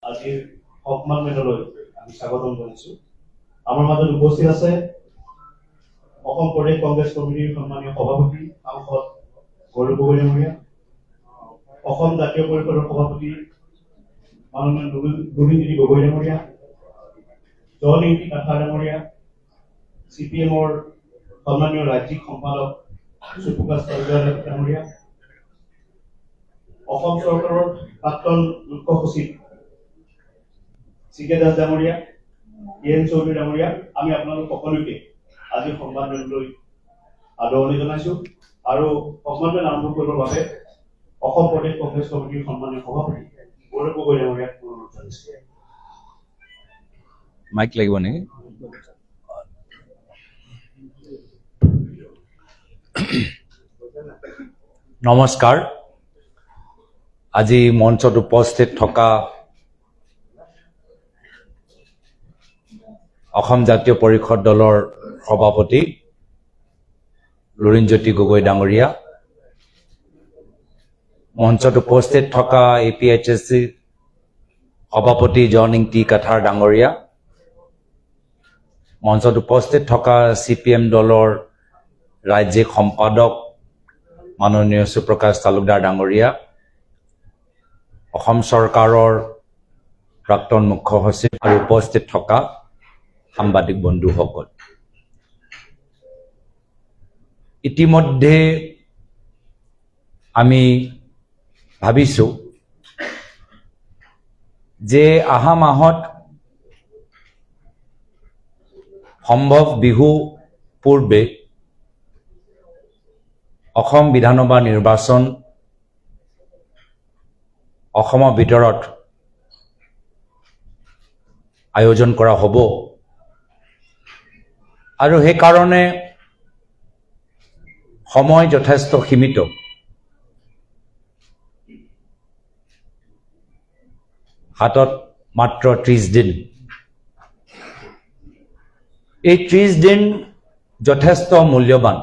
আজিৰ সংবাদ মেললৈ আমি স্বাগতম জনাইছো। আমাৰ মাজত উপস্থিত আছে অসম প্ৰদেশ কংগ্ৰেছ কমিটিৰ সন্মানীয় সভাপতি সাংসদ গৌৰৱ গগৈ ডাঙৰীয়া, অসম জাতীয় পৰিষদৰ সভাপতি মাননীয় লুৰীণজ্যোতি গগৈ ডাঙৰীয়া, জন ইংতি কাথাৰ ডাঙৰীয়া, চি পি এমৰ সন্মানীয় ৰাজ্যিক সম্পাদক সুপ্ৰকাশ তালুকদাৰ ডাঙৰীয়া, অসম চৰকাৰৰ প্ৰাক্তন মুখ্য সচিব চি কে দাস ডাঙৰীয়া, এ এন চৌধুৰী ডাঙৰীয়া। আমি আপোনালোক সকলোকে আজি সংবাদমেললৈ আদৰণি জনাইছো আৰু সংবাদমেল আৰম্ভ কৰিবৰ বাবে অসম প্ৰদেশ কংগ্ৰেছ কমিটিৰ সন্মানীয় সভাপতি গৌৰৱ গগৈ ডাঙৰীয়াক অনুৰোধ জনাইছো। মাইক লাগিব নেকি? নমস্কাৰ। আজি মঞ্চত উপস্থিত থকা অসম জাতীয় পৰিষদ দলৰ সভাপতি লুৰীণজ্যোতি গগৈ ডাঙৰীয়া, মঞ্চত উপস্থিত থকা A P H S C সভাপতি জন ইংতি কাথাৰ ডাঙৰীয়া, মঞ্চত উপস্থিত থকা চি পি এম দলৰ ৰাজ্যিক সম্পাদক মাননীয় সুপ্ৰকাশ তালুকদাৰ ডাঙৰীয়া, অসম চৰকাৰৰ প্ৰাক্তন মুখ্য সচিব আৰু উপস্থিত থকা সাংবাদিক বন্ধুসকল, ইতিমধ্যে আমি ভাবিছোঁ যে অহা মাহত সম্ভৱ বিহু পূৰ্বে অসম বিধানসভা নিৰ্বাচন অসমৰ ভিতৰত আয়োজন কৰা হ'ব আৰু সেইকাৰণে সময় যথেষ্ট সীমিত। হাতত মাত্ৰ 30 দিন। এই 30 দিন যথেষ্ট মূল্যৱান।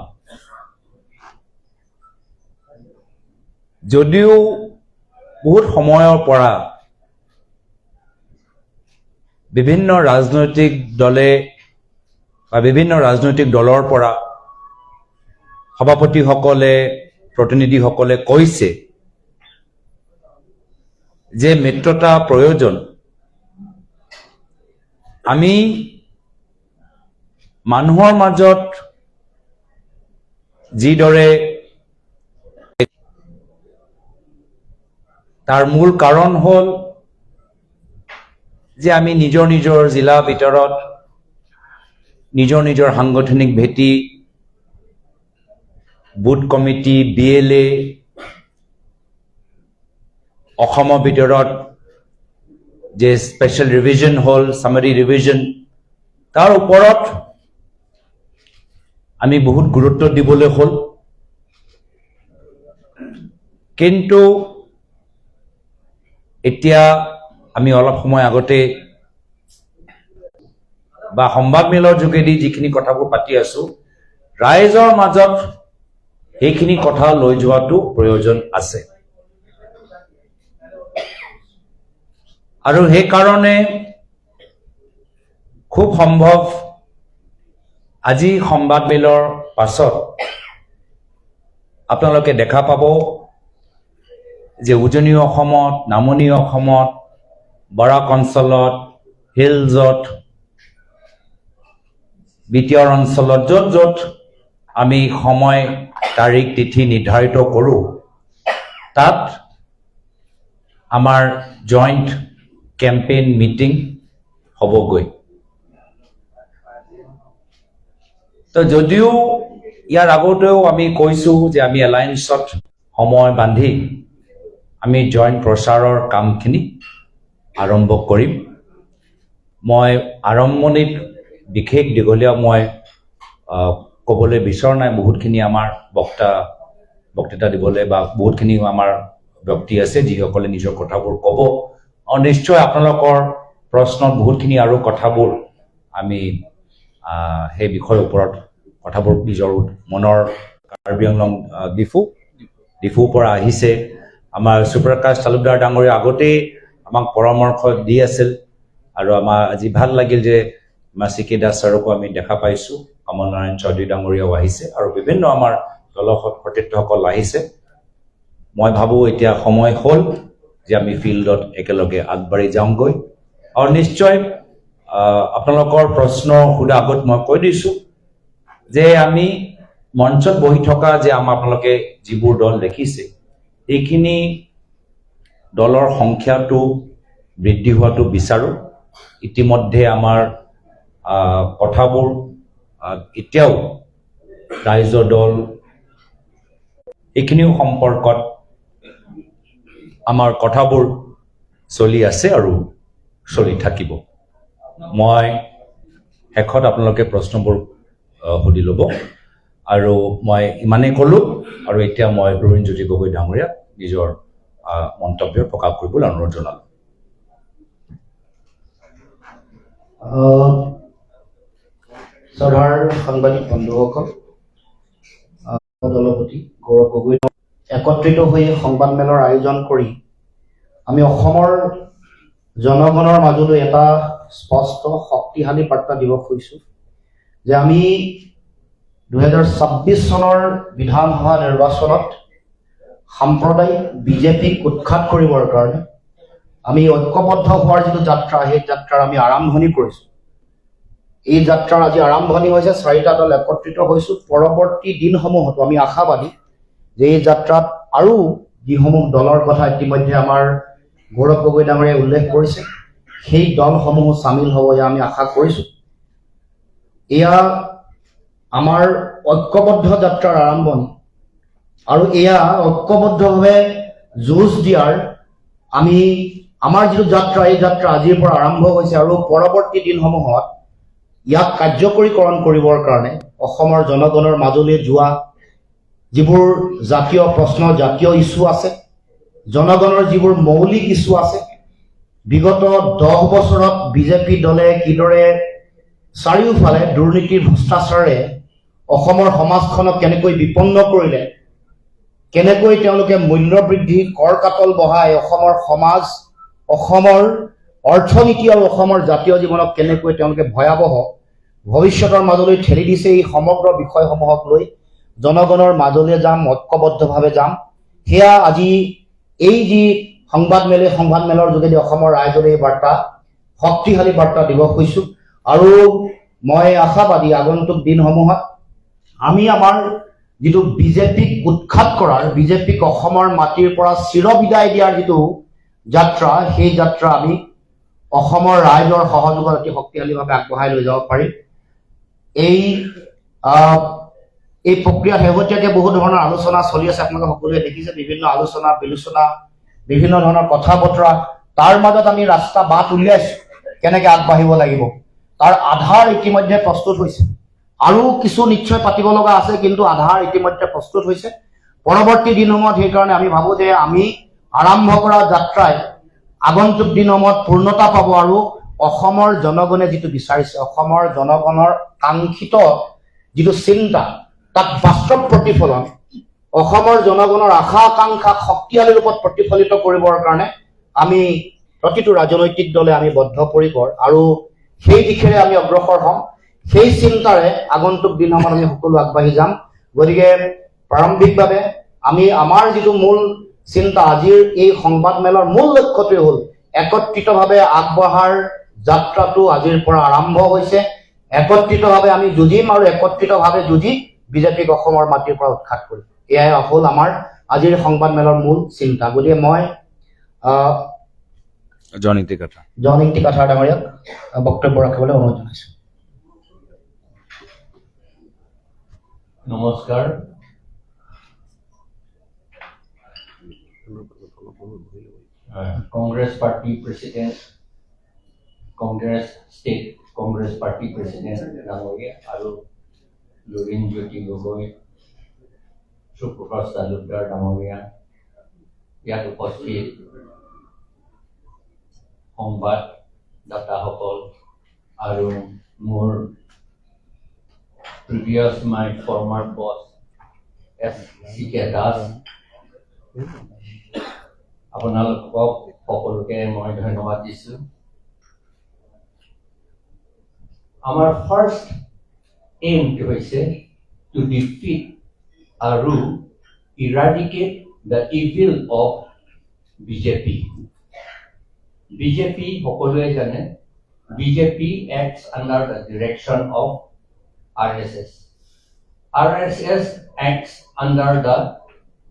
যদিও বহুত সময়ৰ পৰা বিভিন্ন ৰাজনৈতিক দলে বা বিভিন্ন ৰাজনৈতিক দলৰ পৰা সভাপতিসকলে, প্ৰতিনিধিসকলে কৈছে যে মিত্ৰতা প্ৰয়োজন। আমি মানুহৰ মাজত যিদৰে তাৰ মূল কাৰণ হ'ল যে আমি নিজৰ নিজৰ জিলা ভিতৰত নিজৰ নিজৰ সাংগঠনিক ভেটি, বুথ কমিটি, বি এল এ, অসমৰ ভিতৰত যে স্পেচিয়েল ৰিভিজন হ'ল, চামাৰী ৰিভিজন, তাৰ ওপৰত আমি বহুত গুৰুত্ব দিবলৈ হ'ল। কিন্তু এতিয়া আমি অলপ সময় আগতে বা সংবাদমেলৰ যোগেদি যিখিনি কথাবোৰ পাতি আছো, ৰাইজৰ মাজত সেইখিনি কথা লৈ যোৱাটো প্ৰয়োজন আছে। আৰু সেইকাৰণে খুব সম্ভৱ আজি সংবাদমেলৰ পাছত আপোনালোকে দেখা পাব যে উজনি অসমত, নামনি অসমত, বৰাক অঞ্চলত, হিলছত, বি টি আৰ অঞ্চলত য'ত য'ত আমি সময়, তাৰিখ, তিথি নিৰ্ধাৰিত কৰোঁ, তাত আমাৰ জইণ্ট কেম্পেইন মিটিং হ'বগৈ। তো যদিও ইয়াৰ আগতেও আমি কৈছোঁ যে আমি এলায়েন্সত সময় বান্ধি আমি জইণ্ট প্ৰচাৰৰ কামখিনি আৰম্ভ কৰিম। মই আৰম্ভণিত বিশেষ দীঘলীয়া মই ক'বলৈ বিচৰা নাই। বহুতখিনি আমাৰ বক্তৃতা দিবলৈ বা বহুতখিনি আমাৰ ব্যক্তি আছে যিসকলে নিজৰ কথাবোৰ ক'ব আৰু নিশ্চয় আপোনালোকৰ প্ৰশ্নত বহুতখিনি আৰু কথাবোৰ আমি সেই বিষয়ৰ ওপৰত কথাবোৰ নিজৰ মনৰ কাৰ্বি আংলং, ডিফুৰ পৰা আহিছে আমাৰ সুপ্ৰকাশ তালুকদাৰ ডাঙৰীয়া। আগতেই আমাক পৰামৰ্শ দি আছিল। আৰু আমাৰ আজি ভাল লাগিল যে আমাৰ চি কে দাস ছাৰকো আমি দেখা পাইছোঁ, কমল নাৰায়ণ চৌধুৰী ডাঙৰীয়াও আহিছে আৰু বিভিন্ন আমাৰ দলৰ সতীৰ্থসকল আহিছে। মই ভাবোঁ এতিয়া সময় হ'ল যে আমি ফিল্ডত একেলগে আগবাঢ়ি যাওঁগৈ। আৰু নিশ্চয় আপোনালোকৰ প্ৰশ্ন সোধা আগত মই কৈ দিছোঁ যে আমি মঞ্চত বহি থকা যে আমাৰ আপোনালোকে যিবোৰ দল দেখিছে, এইখিনি দলৰ সংখ্যাটো বৃদ্ধি হোৱাটো বিচাৰোঁ। ইতিমধ্যে আমাৰ কথাবোৰ এতিয়াও ৰাইজৰ দল এইখিনিও সম্পৰ্কত আমাৰ কথাবোৰ চলি আছে আৰু চলি থাকিব। মই শেষত আপোনালোকে প্ৰশ্নবোৰ সুধি ল'ব আৰু মই ইমানেই ক'লোঁ। আৰু এতিয়া মই লুৰিণজ্যোতি গগৈ ডাঙৰীয়াক নিজৰ মন্তব্য প্ৰকাশ কৰিবলৈ অনুৰোধ জনালোঁ। শ্ৰদ্ধাৰ সাংবাদিক বন্ধুসকল, দলপতি গৌৰৱ গগৈ একত্ৰিত হৈ সংবাদমেলৰ আয়োজন কৰি আমি অসমৰ জনগণৰ মাজলৈ এটা স্পষ্ট শক্তিশালী বাৰ্তা দিব খুজিছোঁ যে আমি 2026 চনৰ বিধানসভা নিৰ্বাচনত সাম্প্ৰদায়িক বিজেপিক উৎখাত কৰিবৰ কাৰণে আমি ঐক্যবদ্ধ হোৱাৰ যিটো যাত্ৰা, সেই যাত্ৰাৰ আমি আৰম্ভণি কৰিছোঁ। এই যাত্ৰাৰ আজি আৰম্ভণি হৈছে, চাৰিটা দল একত্ৰিত হৈছোঁ। পৰৱৰ্তী দিনসমূহতো আমি আশাবাদী যে এই যাত্ৰাত আৰু যিসমূহ দলৰ কথা ইতিমধ্যে আমাৰ গৌৰৱ গগৈ ডাঙৰীয়াই উল্লেখ কৰিছে, সেই দলসমূহো চামিল হ'ব, এয়া আমি আশা কৰিছোঁ। এয়া আমাৰ ঐক্যবদ্ধ যাত্ৰাৰ আৰম্ভণি আৰু এয়া ঐক্যবদ্ধভাৱে যুঁজ দিয়াৰ আমি আমাৰ যিটো যাত্ৰা, এই যাত্ৰা আজিৰ পৰা আৰম্ভ হৈছে। আৰু পৰৱৰ্তী দিনসমূহত ইয়াক কাৰ্যকৰীকৰণ কৰিবৰ কাৰণে অসমৰ জনগণৰ মাজলৈ যোৱা যিবোৰ জাতীয় প্ৰশ্ন, জাতীয় ইছ্যু আছে, জনগণৰ যিবোৰ মৌলিক ইছ্যু আছে, বিগত 10 বছৰত বিজেপি দলে কিদৰে চাৰিওফালে দুৰ্নীতিৰ ভ্ৰষ্টাচাৰেৰে অসমৰ সমাজখনক কেনেকৈ বিপন্ন কৰিলে, কেনেকৈ তেওঁলোকে মূল্যবৃদ্ধি, কৰ কাটল বঢ়াই অসমৰ সমাজ, অসমৰ অৰ্থনীতি আৰু অসমৰ জাতীয় জীৱনক কেনেকৈ তেওঁলোকে ভয়াৱহ ভৱিষ্যতৰ মাজলৈ ঠেলি দিছে, এই সমগ্ৰ বিষয়সমূহক লৈ জনগণৰ মাজলৈ যাম, ঐক্যবদ্ধভাৱে যাম। সেয়া আজি এই যি সংবাদমেলে, সংবাদমেলৰ যোগেদি অসমৰ ৰাইজলৈ এই বাৰ্তা, শক্তিশালী বাৰ্তা দিব খুজিছোঁ। আৰু মই আশাবাদী আগন্তুক দিনসমূহত আমি আমাৰ যিটো বিজেপিক উৎখাত কৰাৰ, বিজেপিক অসমৰ মাটিৰ পৰা চিৰবিদায় দিয়াৰ যিটো যাত্ৰা, সেই যাত্ৰা আমি অসমৰ ৰাইজৰ সহযোগত অতি শক্তিশালীভাৱে আগবঢ়াই লৈ যাব পাৰিম। এই প্ৰক্ৰিয়াত শেহতীয়াকৈ বহু ধৰণৰ আলোচনা চলি আছে, আপোনালোকে সকলোৱে দেখিছে, বিভিন্ন আলোচনা বিলোচনা, বিভিন্ন ধৰণৰ কথা বতৰা। তাৰ মাজত আমি ৰাস্তা বাট উলিয়াইছো কেনেকে আগবাঢ়িব লাগিব, তাৰ আধাৰ ইতিমধ্যে প্ৰস্তুত হৈছে। আৰু কিছু নিশ্চয় পাতিব লগা আছে, কিন্তু আধাৰ ইতিমধ্যে প্ৰস্তুত হৈছে। পৰৱৰ্তী দিনসমূহত সেইকাৰণে আমি ভাবো যে আমি আৰম্ভ কৰা যাত্ৰাই আগন্তুক দিনসমূহত পূৰ্ণতা পাব আৰু অসমৰ জনগণে যিটো বিচাৰিছে, অসমৰ জনগণৰ কাংক্ষিত যিটো চিন্তা, তাক বাস্তৱ প্ৰতিফলন, অসমৰ জনগণৰ আশা আকাংক্ষাক শক্তিশালী ৰূপত প্ৰতিফলিত কৰিবৰ কাৰণে আমি প্ৰতিটো ৰাজনৈতিক দলে আমি বদ্ধপৰিকৰ আৰু সেই দিশেৰে আমি অগ্ৰসৰ হ'ম। সেই চিন্তাৰে আগন্তুক দিনসমূহত আমি সকলো আগবাঢ়ি যাম। গতিকে প্ৰাৰম্ভিকভাৱে আমি আমাৰ যিটো মূল চিন্তা, আজিৰ এই সংবাদমেলৰ মূল লক্ষ্যটোৱে হ'ল একত্ৰিতভাৱে আগবঢ়াৰ যাত্ৰাটো আজিৰ পৰা আৰম্ভ হৈছে। একত্ৰিতভাৱে আমি যুঁজিম আৰু একত্ৰিতভাৱে যুঁজি বিজেপিক অসমৰ মাটিৰ পৰা উৎখাত কৰিম। এয়াই হ'ল আমাৰ আজিৰ সংবাদমেলৰ মূল চিন্তা। গতিকে মই জন ইংতি কাথাৰ। জন ইংতি কাথাৰ ডাঙৰীয়াক বক্তব্য ৰাখিবলৈ অনুৰোধ জনাইছো। নমস্কাৰ। Congress party president, Congress state Congress party president ডাঙৰীয়া আৰু লুৰিণজ্যোতি গগৈ, সুপ্ৰকাশ তালুকদাৰ ডাঙৰীয়া, ইয়াত উপস্থিত সংবাদদাতাসকল আৰু মোৰ previous my former boss S C K Das আপোনালোকক সকলোকে মই ধন্যবাদ দিছোঁ। আমাৰ ফাৰ্ষ্ট এইমটো হৈছে টু ডিফিট আৰু eradicate the evil of BJP. BJP সকলোৱে জানে, BJP acts under the direction of RSS. RSS acts under the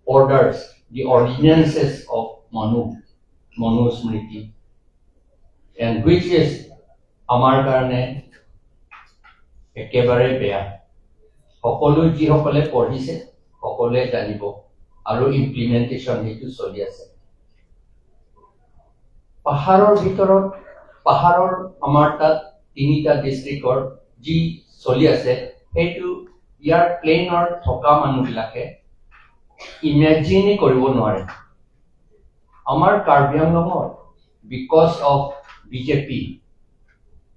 orders, the ordinances of Manu Smriti, and which is আমাৰ কাৰণে একেবাৰে বেয়া। সকলো যিসকলে পঢ়িছে, সকলোৱে জানিব আৰু ইমপ্লিমেণ্টেশ্যন সেইটো চলি আছে। পাহাৰৰ ভিতৰত, পাহাৰৰ আমাৰ তাত তিনিটা ডিষ্ট্ৰিক্টৰ যি চলি আছে, সেইটো ইয়াৰ প্লেইনৰ থকা মানুহবিলাকে ইমেজিনেই কৰিব নোৱাৰে। আমাৰ কাৰ্বি আংলঙত because of BJP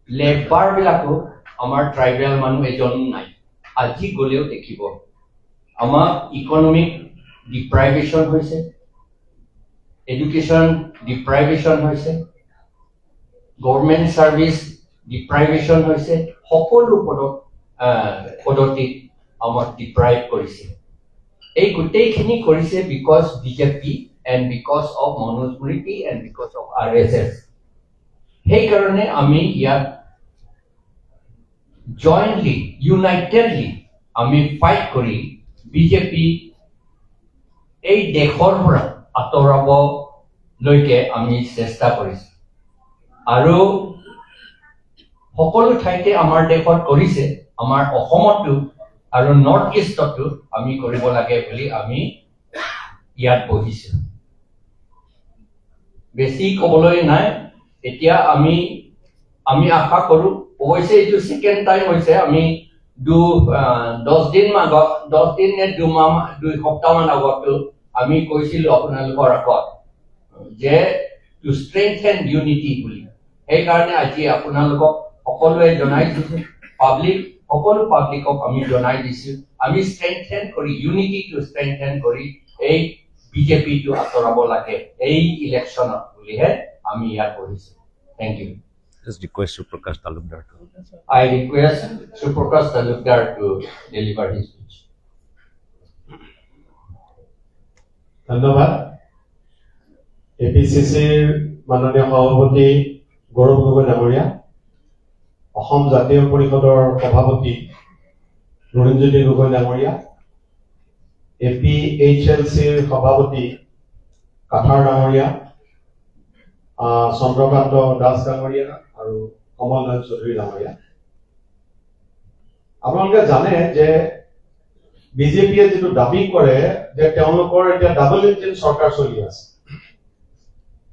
লেবাৰবিলাকো, আমাৰ ট্ৰাইবেল মানুহ এজনো নাই। আজি গ'লেও দেখিব। আমাক ইকনমিক ডিপ্ৰাইভেশ্যন হৈছে, এডুকেশ্যন ডিপ্ৰাইভেশ্যন হৈছে, গভৰ্ণমেণ্ট ছাৰ্ভিচ ডিপ্ৰাইভেশ্যন হৈছে। সকলো পদত পদ্ধতিত আমাক ডিপ্ৰাইভ কৰিছে। এই গোটেইখিনি কৰিছে because BJP and because of Manusmriti and because of RSS. সেইকাৰণে আমি ইয়াত জইণ্টলি, ইউনাইটেডলি আমি ফাইট কৰি বিজেপি এই দেশৰ পৰা আঁতৰাবলৈকে আমি চেষ্টা কৰিছোঁ। আৰু সকলো ঠাইতে আমাৰ দেশত কৰিছে, আমাৰ অসমতো আৰু নৰ্থ ইষ্টতো আমি কৰিব লাগে বুলি আমি ইয়াত বহিছোঁ। বেছি ক'বলৈ নাই। এতিয়া আমি আশা কৰোঁ, অৱশ্যে এইটো ছেকেণ্ড টাইম হৈছে। আমি 10 দিন আগত, 10 দিন নে 2 মাহ, 2 সপ্তাহমান আগতো আমি কৈছিলো আপোনালোকৰ আগত যে টু ষ্ট্ৰেংথেন ইউনিটি বুলি। সেইকাৰণে আজি আপোনালোকক সকলোৱে জনাই দিছো, পাব্লিক, সকলো পাব্লিকক আমি জনাই দিছো, আমি ষ্ট্ৰেংথেন কৰি, ইউনিটিটো ষ্ট্ৰেংথেন কৰি এই বিজেপিটো আঁতৰাব লাগে এই ইলেকশ্যনত বুলিহে আমি ইয়াত বহিছো। Thank you. Just request Suprakash Talukdar to. I request Suprakash Talukdar to deliver his speech. ধন্যবাদ এপিচিচিৰ মাননীয় সভাপতি গৌৰৱ গগৈ ডাঙৰীয়া, অসম জাতীয় পৰিষদৰ সভাপতি লুৰিণজ্যোতি গগৈ ডাঙৰীয়া, এপিএইচএলচিৰ সভাপতি কাথাৰ ডাঙৰীয়া, চন্দ্ৰকান্ত দাস ডাঙৰীয়া আৰু কমল নয়ন চৌধুৰী ডাঙৰীয়া। আপোনালোকে জানে যে বিজেপিয়ে যিটো দাবী কৰে যে তেওঁলোকৰ এতিয়া ডাবল ইঞ্জিন চৰকাৰ চলি আছে,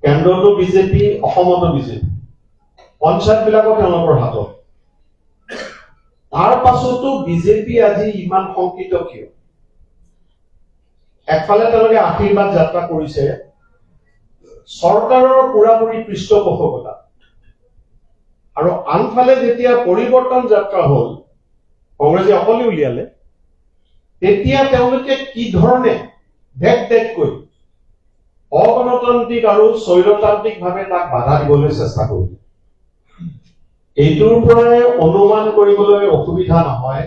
কেন্দ্ৰতো বিজেপি, অসমতো বিজেপি, পঞ্চায়ত বিলাকো তেওঁলোকৰ হাতত, তাৰ পাছতো বিজেপি আজি ইমান শংকিত কিয়? একফালে তেওঁলোকে আশীৰ্বাদ যাত্ৰা কৰিছে চৰকাৰৰ পুৰাপুৰি পৃষ্ঠপোষকতা, আৰু আনফালে যেতিয়া পৰিৱৰ্তন যাত্ৰা হ'ল, কংগ্ৰেছে অকলে উলিয়ালে, তেতিয়া তেওঁলোকে কি ধৰণে দেখ দেখকৈ অগণতান্ত্ৰিক আৰু স্বৈৰতান্ত্ৰিকভাৱে তাক বাধা দিবলৈ চেষ্টা কৰিলে, এইটোৰ পৰাই অনুমান কৰিবলৈ অসুবিধা নহয়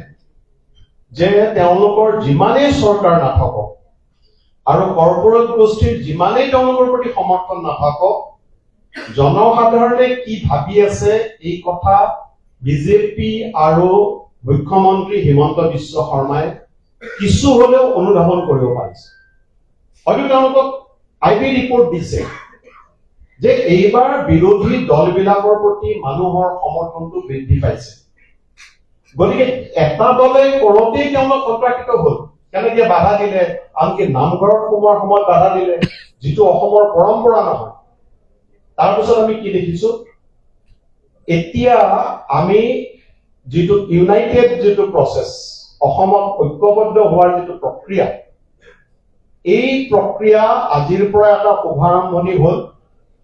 যে তেওঁলোকৰ যিমানেই চৰকাৰ নাথাকক আৰু কৰ্পৰেট গোষ্ঠীৰ যিমানেই তেওঁলোকৰ প্ৰতি সমৰ্থন নাথাকক, জনসাধাৰণে কি ভাবি আছে, এই কথা বিজেপি আৰু মুখ্যমন্ত্ৰী হিমন্ত বিশ্ব শৰ্মাই কিছু হলেও অনুধাৱন কৰিব পাৰিছে। হয়তো তেওঁলোকক আই বি ৰিপৰ্ট দিছে যে এইবাৰ বিৰোধী দলবিলাকৰ প্ৰতি মানুহৰ সমৰ্থনটো বৃদ্ধি পাইছে। গতিকে এটা দলে কৰোঁতেই তেওঁলোক সন্ত্ৰাসিত হ'ল। কেনেকে বাধা দিলে, আনকি নামঘৰত সোমোৱাৰ সময়ত বাধা দিলে, যিটো অসমৰ পৰম্পৰা নহয়। তাৰপিছত আমি কি দেখিছো? এতিয়া আমি যিটো ইউনাইটেড যিটো প্ৰচেছ, অসমত ঐক্যবদ্ধ হোৱাৰ যিটো প্ৰক্ৰিয়া, এই প্ৰক্ৰিয়া আজিৰ পৰা এটা শুভাৰম্ভণি হ'ল।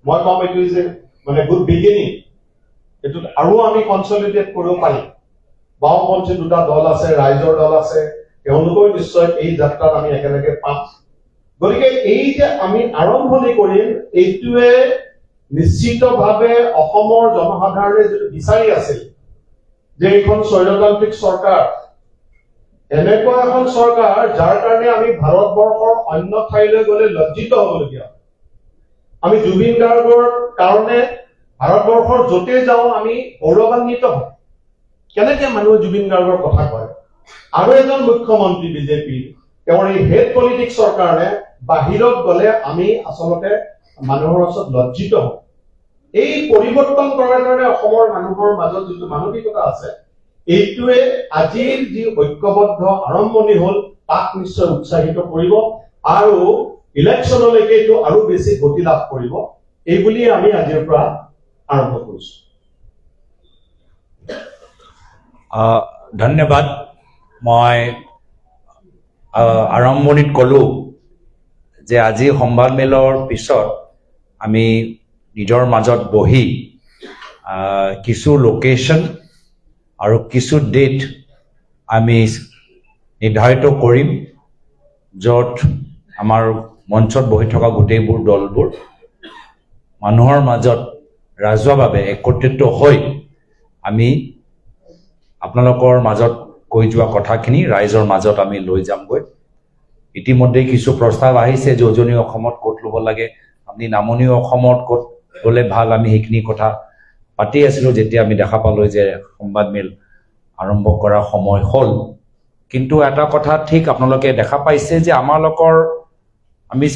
মই ক'ম এইটো যে মানে গুড বিগিনিং। এইটোত আৰু আমি কনচলিডেট কৰিব পাৰিম। বাওঁপন্থী দুটা দল আছে, ৰাইজৰ দল আছে, তেওঁলোকেও নিশ্চয় এই যাত্ৰাত আমি একেলগে পাম। গতিকে গতিকে এই যে আমি আৰম্ভণি কৰিম, এইটোৱে নিশ্চিতভাৱে অসমৰ জনসাধাৰণে যিটো বিচাৰি আছিল যে এইখন স্বৈৰতান্ত্ৰিক চৰকাৰ, এনেকুৱা এখন চৰকাৰ যাৰ কাৰণে আমি ভাৰতবৰ্ষৰ অন্য ঠাইলৈ গ'লে লজ্জিত হ'বলগীয়া হয়। আমি জুবিন গাৰ্গৰ কাৰণে ভাৰতবৰ্ষৰ য'তেই যাওঁ, আমি গৌৰৱান্বিত হওঁ। কেনেকে মানুহে জুবিন গাৰ্গৰ কথা কয় আৰু এজন মুখ্যমন্ত্ৰী বিজেপিৰ, তেওঁৰ এই হেট পলিটিক্সৰ কাৰণে বাহিৰত গ'লে আমি আচলতে মানুহৰ ওচৰত লজ্জিত হওঁ। এই পৰিৱৰ্তন কৰাৰ কাৰণে অসমৰ মানুহৰ মাজত যিটো মানসিকতা আছে, এইটোৱে আজিৰ যি ঐক্যবদ্ধ আৰম্ভণি হ'ল, তাক নিশ্চয় উৎসাহিত কৰিব আৰু ইলেকশ্যনলৈকে এইটো আৰু বেছি গতি লাভ কৰিব। এই বুলিয়ে আমি আজিৰ পৰা আৰম্ভ কৰিছো। ধন্যবাদ। মই আৰম্ভণিত ক'লোঁ যে আজি সংবাদমেলৰ পিছত আমি নিজৰ মাজত বহি কিছু লোকেশ্যন আৰু কিছু ডেট আমি নিৰ্ধাৰিত কৰিম, য'ত আমাৰ মঞ্চত বহি থকা গোটেইবোৰ দলবোৰ মানুহৰ মাজত ৰাজহুৱাভাৱে একত্ৰিত হৈ আমি আপোনালোকৰ মাজত কৈ যোৱা কথাখিনি ৰাইজৰ মাজত আমি লৈ যামগৈ। ইতিমধ্যে কিছু প্ৰস্তাৱ আহিছে যে উজনি অসমত ক'ত ল'ব লাগে, আপুনি নামনি অসমত ক'ত ল'লে ভাল। আমি সেইখিনি কথা পাতি আছিলোঁ যেতিয়া আমি দেখা পালোঁ যে সংবাদমেল আৰম্ভ কৰাৰ সময় হ'ল। কিন্তু এটা কথা ঠিক, আপোনালোকে দেখা পাইছে যে আমালোকৰ আমি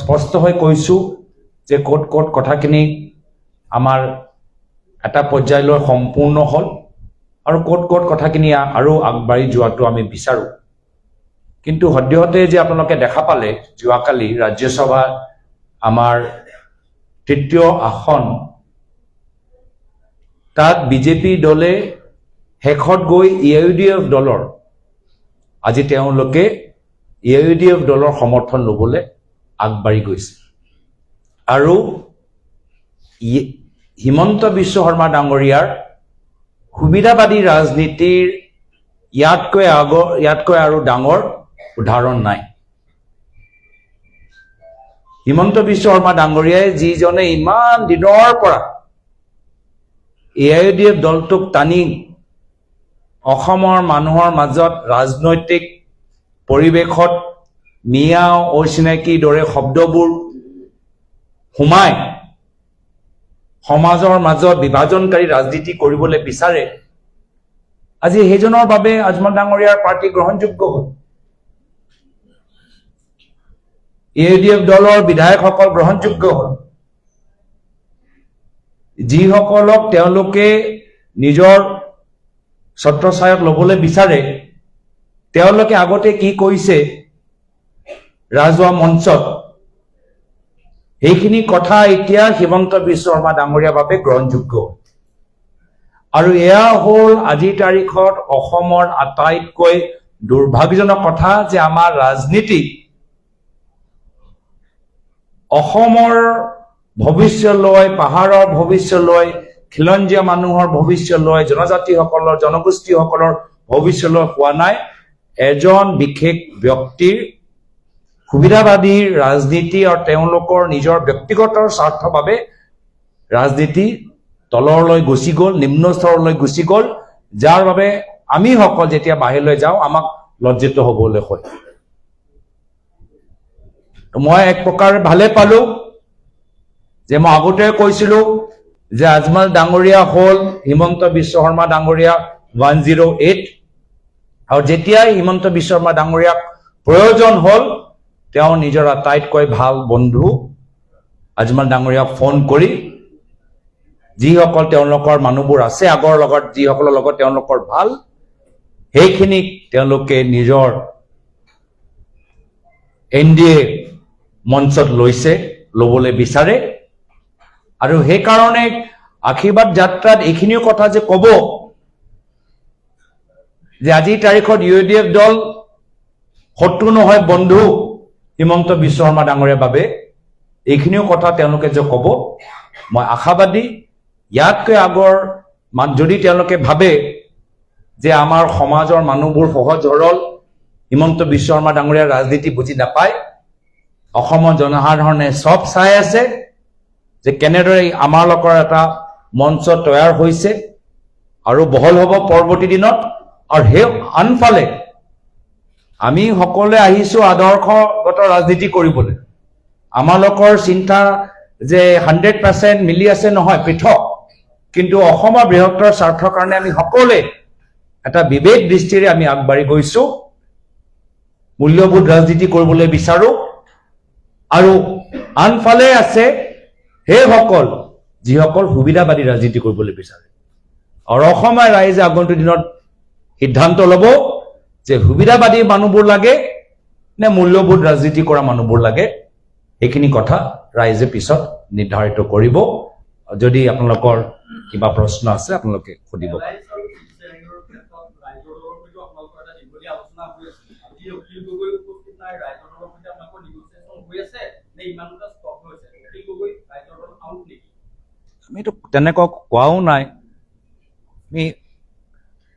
স্পষ্ট হৈ কৈছোঁ যে ক'ত ক'ত কথাখিনি আমাৰ এটা পৰ্যায়লৈ সম্পূৰ্ণ হ'ল আৰু ক'ত ক'ত কথাখিনি আৰু আগবাঢ়ি যোৱাটো আমি বিচাৰোঁ। কিন্তু সদ্যহতে যে আপোনালোকে দেখা পালে, যোৱাকালি ৰাজ্যসভা আমাৰ তৃতীয় আসন, তাত বিজেপি দলে শেষত গৈ ইউ ডি এফ দলৰ, আজি তেওঁলোকে ইউ ডি এফ দলৰ সমৰ্থন ল'বলৈ আগবাঢ়ি গৈছে আৰু হিমন্ত বিশ্ব শৰ্মা ডাঙৰীয়াৰ সুবিধাবাদী ৰাজনীতিৰ ইয়াতকৈ আৰু ডাঙৰ উদাহৰণ নাই। হিমন্ত বিশ্ব শৰ্মা ডাঙৰীয়াই, যিজনে ইমান দিনৰ পৰা এ I U D F দলটোক টানি অসমৰ মানুহৰ মাজত ৰাজনৈতিক পৰিৱেশত মিয়া, অচিনাকিৰ দৰে শব্দবোৰ সোমাই সমাজৰ মাজত বিভাজনকাৰী ৰাজনীতি কৰিবলৈ বিচাৰে, আজি সেইজনৰ বাবে আজমল ডাঙৰীয়াৰ পাৰ্টি গ্ৰহণযোগ্য হ'ল, ইউ ডি এফ দলৰ বিধায়কসকল গ্ৰহণযোগ্য হ'ল। যিসকলক তেওঁলোকে নিজৰ ছত্ৰছায়াত ল'বলৈ বিচাৰে, তেওঁলোকে আগতে কি কৈছে ৰাজহুৱা মঞ্চত, সেইখিনি কথা এতিয়া হিমন্ত বিশ্ব শৰ্মা ডাঙৰীয়াৰ বাবে গ্ৰহণযোগ্য। আৰু এয়া হ'ল আজিৰ তাৰিখত অসমৰ আটাইতকৈ দুৰ্ভাগ্যজনক কথা যে আমাৰ ৰাজনীতি অসমৰ ভৱিষ্যলৈ, পাহাৰৰ ভৱিষ্যলৈ, খিলঞ্জীয়া মানুহৰ ভৱিষ্যলৈ, জনজাতিসকলৰ, জনগোষ্ঠীসকলৰ ভৱিষ্যলৈ হোৱা নাই, এজন বিশেষ ব্যক্তিৰ সুবিধাবাদী ৰাজনীতি আৰু তেওঁলোকৰ নিজৰ ব্যক্তিগত স্বাৰ্থৰ বাবে ৰাজনীতি তললৈ গুচি গ'ল, নিম্ন স্তৰলৈ গুচি গ'ল, যাৰ বাবে আমিসকল যেতিয়া বাহিৰলৈ যাওঁ, আমাক লজ্জিত হ'বলৈ হয়। মই এক প্ৰকাৰ ভালে পালো যে মই আগতে কৈছিলো যে আজমল ডাঙৰীয়া হ'ল হিমন্ত বিশ্ব শৰ্মা ডাঙৰীয়া 108। আৰু যেতিয়াই হিমন্ত বিশ্ব শৰ্মা ডাঙৰীয়াক প্ৰয়োজন হ'ল, তেওঁ নিজৰ আটাইতকৈ ভাল বন্ধু আজমল ডাঙৰীয়াক ফোন কৰি, যিসকল তেওঁলোকৰ মানুহবোৰ আছে আগৰ লগত, যিসকলৰ লগত তেওঁলোকৰ ভাল, সেইখিনিক তেওঁলোকে নিজৰ এনডিএ মঞ্চত লৈছে, ল'বলৈ বিচাৰে। আৰু সেইকাৰণে আশীৰ্বাদ যাত্ৰাত এইখিনিও কথা যে ক'ব যে আজিৰ তাৰিখত ইউ ডি এফ দল শত্ৰু নহয়, বন্ধু হিমন্ত বিশ্ব শৰ্মা ডাঙৰীয়াৰ বাবে, এইখিনিও কথা তেওঁলোকে যে ক'ব, মই আশাবাদী। ইয়াতকৈ আগৰ যদি তেওঁলোকে ভাবে যে আমাৰ সমাজৰ মানুহবোৰ সহজ সৰল, হিমন্ত বিশ্ব শৰ্মা ডাঙৰীয়াৰ ৰাজনীতি বুজি নাপায়। অসমৰ জনসাধাৰণে চব চাই আছে যে কেনেদৰে আমাৰ লোকৰ এটা মঞ্চ তৈয়াৰ হৈছে আৰু বহল হ'ব পৰৱৰ্তী দিনত। আৰু সেই আনফালে আমি সকলোৱে আহিছো আদৰ্শগত ৰাজনীতি কৰিবলৈ। আমালোকৰ চিন্তা যে 100% মিলি আছে নহয়, পৃথক, কিন্তু অসমৰ বৃহত্তৰ স্বাৰ্থৰ কাৰণে আমি সকলোৱে এটা বিবেক দৃষ্টিৰে আমি আগবাঢ়ি গৈছো। মূল্যবোধ ৰাজনীতি কৰিবলৈ বিচাৰো। আৰু আনফালে আছে সেইসকল যিসকল সুবিধাবাদী ৰাজনীতি কৰিবলৈ বিচাৰে। আৰু অসমৰ ৰাইজে আগন্তুক দিনত সিদ্ধান্ত ল'ব যে সুবিধাবাদী মানুহবোৰ লাগে নে মূল্যবোধ ৰাজনীতি কৰা মানুহবোৰ লাগে। সেইখিনি কথা ৰাইজে পিছত নিৰ্ধাৰিত কৰিব। যদি আপোনালোকৰ কিবা প্ৰশ্ন আছে, আপোনালোকে সুধিব পাৰে। এলায়েন্স আৰু শ্বেয়াৰিঙৰ ক্ষেত্ৰত ৰাইজৰ দলৰ সৈতে আপোনালোকৰ এটা দীঘলীয়া আলোচনা হৈ আছে। আজি অখিল গগৈ উপস্থিত নাই। ৰাইজৰ দলৰ সৈতে আপোনালোকৰ নেগোচিয়েশ্যন হৈ আছে নে ইমানতে ষ্টপ হৈছে? অখিল গগৈ ৰাইজৰ দল আউট নেকি? আমিতো তেনেকুৱা কোৱাও নাই।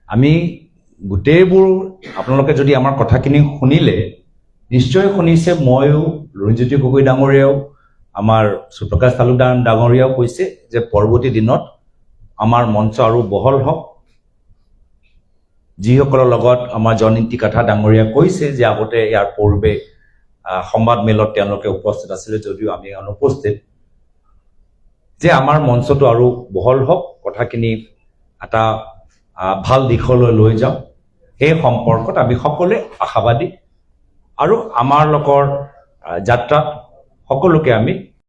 আমি গোটেইবোৰ আপোনালোকে যদি আমাৰ কথাখিনি শুনিলে, নিশ্চয় শুনিছে, ময়ো, লুৰিণজ্যোতি গগৈ ডাঙৰীয়াও, আমাৰ সুপ্ৰকাশ তালুকদাৰ ডাঙৰীয়াও কৈছে যে পৰৱৰ্তী দিনত আমাৰ মঞ্চ আৰু বহল হওক। যিসকলৰ লগত আমাৰ জয়ন্তী কাথা ডাঙৰীয়া কৈছে যে আগতে ইয়াৰ পূৰ্বে সংবাদ মেলত তেওঁলোকে উপস্থিত আছিলে যদিও আমি অনুপস্থিত, যে আমাৰ মঞ্চটো আৰু বহল হওক, কথাখিনি এটা ভাল দিশলৈ লৈ যাওক, সেই সম্পৰ্কত আমি সকলোৱে আশাবাদী আৰু আমাৰ লোকৰ যাত্ৰাত সকলোকে আমি